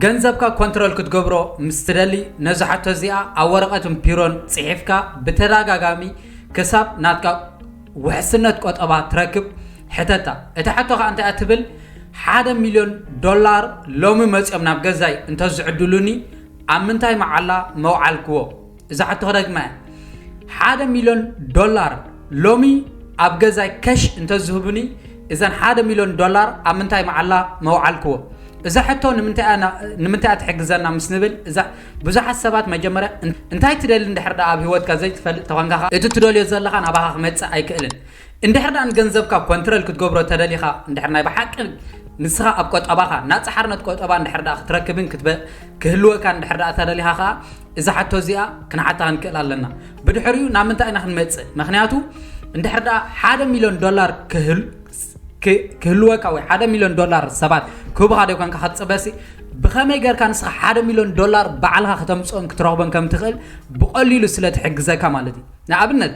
ገንዘብካ ኮንትሮል ክትገብሮ ምስ ትደሊ፣ ነዚ ሕቶ እዚኣ ኣብ ወረቐትን ፒሮን ጽሒፍካ ብተደጋጋሚ ክሳብ ናትካ ውሕስነት ቆጠባ ትረክብ ሕተታ። እታ ሕቶ ከኣ እንታይ እያ ትብል? ሓደ ሚልዮን ዶላር ሎሚ መጺኦም ናብ ገዛይ እንተዝዕድሉኒ ኣብ ምንታይ መዓላ መውዓልክዎ? እዛ ሕቶ ክደግማ እያ። ሓደ ሚልዮን ዶላር ሎሚ ኣብ ገዛይ ከሽ እንተዝህቡኒ፣ እዘን ሓደ ሚልዮን ዶላር ኣብ ምንታይ መዓላ መውዓልክዎ? እዛ ሕቶ ንምንታይ እያ ና-፣ ንምንታይ እያ ትሕግዘና ምስ ንብል፣ እዛ ብዙሓት ሰባት መጀመርያ እን-፣ እንታይ ትደሊ እንድሕር ደኣ ኣብ ህይወትካ ዘይትፈልጥ ተኾንካ ኸኣ፣ እቲ ትደልዮ ዘለኻ ናባኻ ክመጽእ ኣይክእልን። እንድሕር ደኣ ንገንዘብካ ኮንትረል ክትገብሮ ተደሊኻ፣ እንድሕር ናይ ብሓቂ ንስኻ ኣብ ቆጠባኻ ናጻ ሓርነት ቆጠባ እንድሕር ደኣ ክትረክብን ክትበ-፣ ክህልወካ እንድሕር ደኣ ተደሊኻ ኸኣ፣ እዛ ሕቶ እዚኣ ክንሓታ ክንክእል ኣለና። ብድሕሪኡ ናብ ምንታይ ኢና ክንመጽእ? ምኽንያቱ እንድሕር ደኣ ሓደ ሚልዮን ዶላር ክህል-፣ ክ-፣ ክህልወካ ወይ ሓደ ሚልዮን ዶላር ሰባት ክህቡኻ ደይኮንካ ክትጽበሲ፣ ብኸመይ ጌርካ ንስኻ ሓደ ሚልዮን ዶላር ባዕልኻ ከተምጽኦን ክትረኽቦን ከም ትኽእል ብቐሊሉ ስለ ትሕግዘካ ማለት እዩ። ንኣብነት፣